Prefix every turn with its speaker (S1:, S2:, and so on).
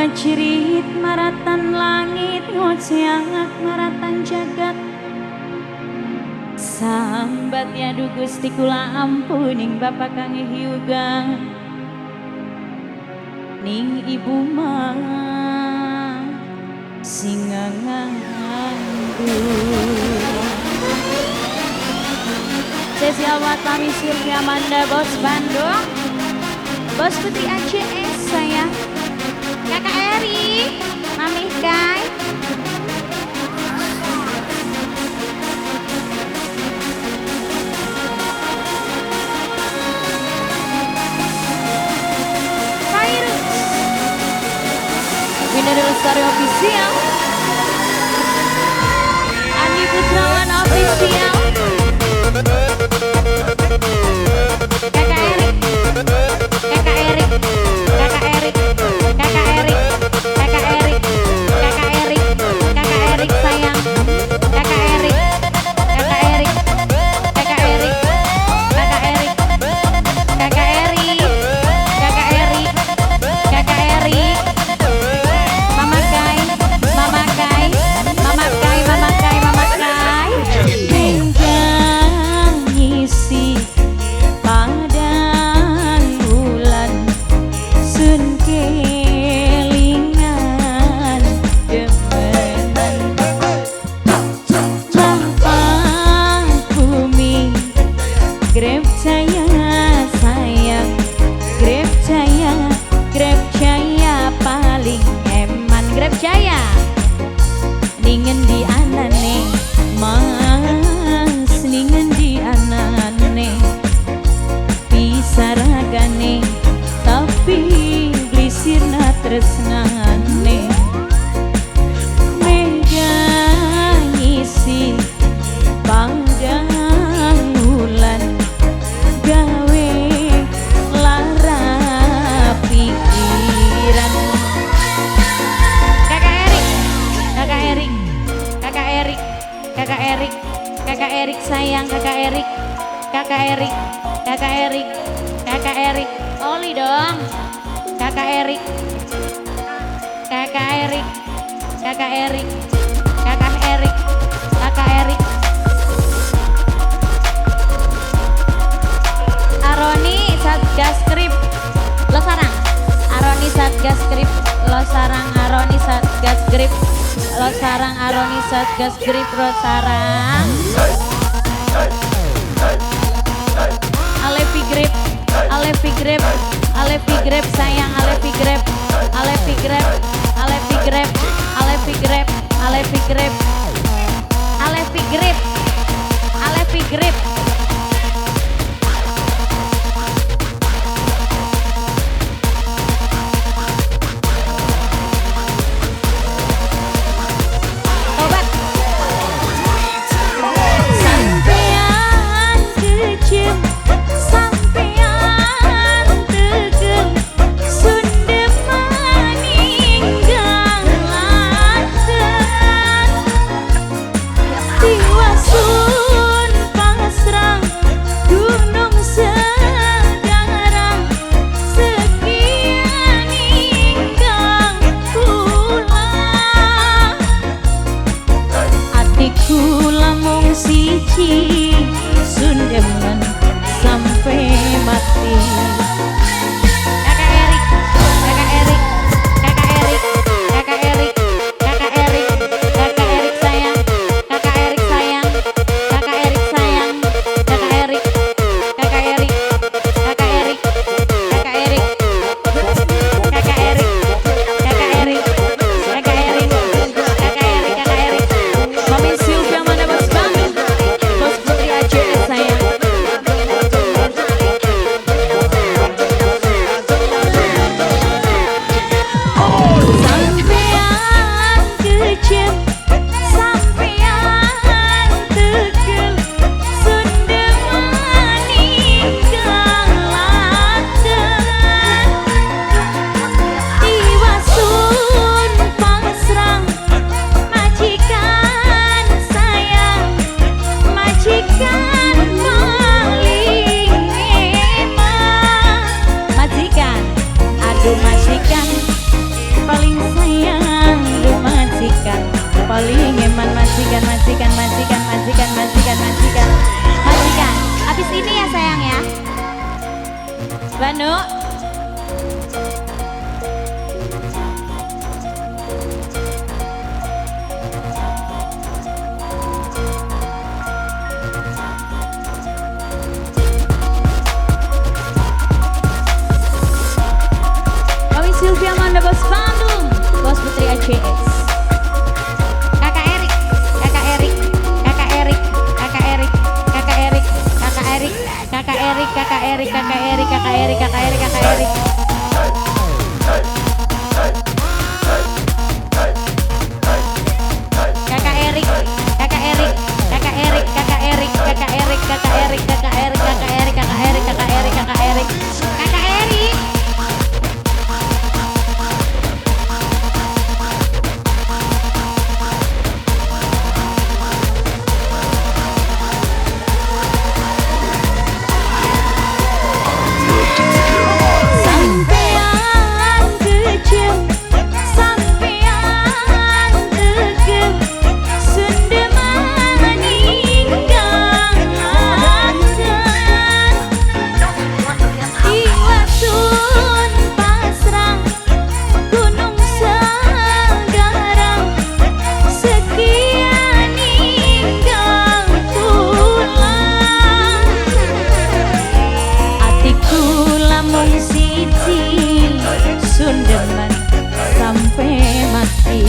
S1: Ngacirit maratan langit ngociangak maratan jagat. Sambat ya du Gusti kula ampuning bapak kang hyuga ning ibu mah sing nganggu. Spesial buat Mami Silvia Amanda, Bos Bandung, Bos Putri ACS sayang, Kakak Eri, Mami Kai. Virus Winner Lestari Official, Andi Putrawan Official, Kakak Erik, Kakak Erik, Kakak Erik, Kakak Erik, Kakak Erik, Kakak Erik, Kakak Erik sayang, Kakak Erik, Kakak Erik, Kakak Erik, Kakak Erik, Kakak Erik, Kakak Erik, Kakak Erik, Mama Kai, Mama Kai, Mama Kai, Mama Kai, Mama Kai. Enggang ngisi padang bulan sun kelingan demenan tampang bumi grab jaya sayang, grab jaya, grab jaya paling eman, grab jaya ningen di anane mas, ningen di anane pisaragane tapi glisirna tresnane. Mega ngisi panggang wulan gawe lara pikiran. Kakak Erik, Kakak Erik, Kakak Erik, Kakak Erik, Kakak Erik sayang, Kakak Erik, Kakak Erik, Kakak Erik, Kakak Erik, oli dong, Kakak Erik, Kakak Erik, Kakak Erik, Kakak Erik, Kakak Erik. Aroni Satgas Krip Losarang, Aroni Satgas Krip Losarang, Aroni Satgas Grip Losarang, Aroni Satgas Grip Losarang. Alevi Grip, Alevi Grip, Alevi Grip sayang, Alevi Grip, Alevi Grip, Alevi Grip, Alevi Grip, Alevi Grip, Alevi Grip, Alevi Grip. Tobat. Sampean kecil, sampean tegel, sunde maninggalkan. Tiwasun pasrah gunung segarang, sekian ingkang kula. Atiku lamung siji sundemen sampai mati. Kakak Erik, Kakak Erik, Kakak Erik, Kakak Erik, Kakak Erik, Kakak Erik sayang, Kakak Erik sayang, Kakak Erik sayang, Kakak Erik, Kakak Erik, Kakak Erik, Kakak Erik, Kakak Erik, Kakak Erik, Kakak Erik, Kakak Erik, Kakak Erik. Mami Silvia mana Bos Bandung, Bos Putri ACS sayang. Sampean kecil, sampean tegel, sunde maninggalkan. Tiwasun pasrah majikan sayang, majikan paling eman. Majikan, aduh majikan paling Paling eman majikan majikan majikan majikan majikan majikan majikan. Habis ini ya sayang ya. Banu. Mami Sylvia Manda Bos Bandung, Bos Putri ACS. Kakak Erik, Kakak Erik, Kakak Erik, Kakak Erik, Kakak Erik, Kakak Erik, Kakak Erik, Kakak Erik, Kakak Erik, Kakak Erik, Kakak Erik, Kakak Erik. Kakak Erik, Kakak Erik, Kakak Erik, Kakak Erik, Kakak Erik, Kakak Erik, Kakak Erik, Kakak Erik, Kakak Erik, Kakak Erik, Kakak Erik, Kakak Erik. Sampean kecil, sampean kekeh, sundeman ninggalkan. Iwatun pasrah, gunung segarang, sekian ninggal tulang. Atiku lamung siji, sundeman sampai mati.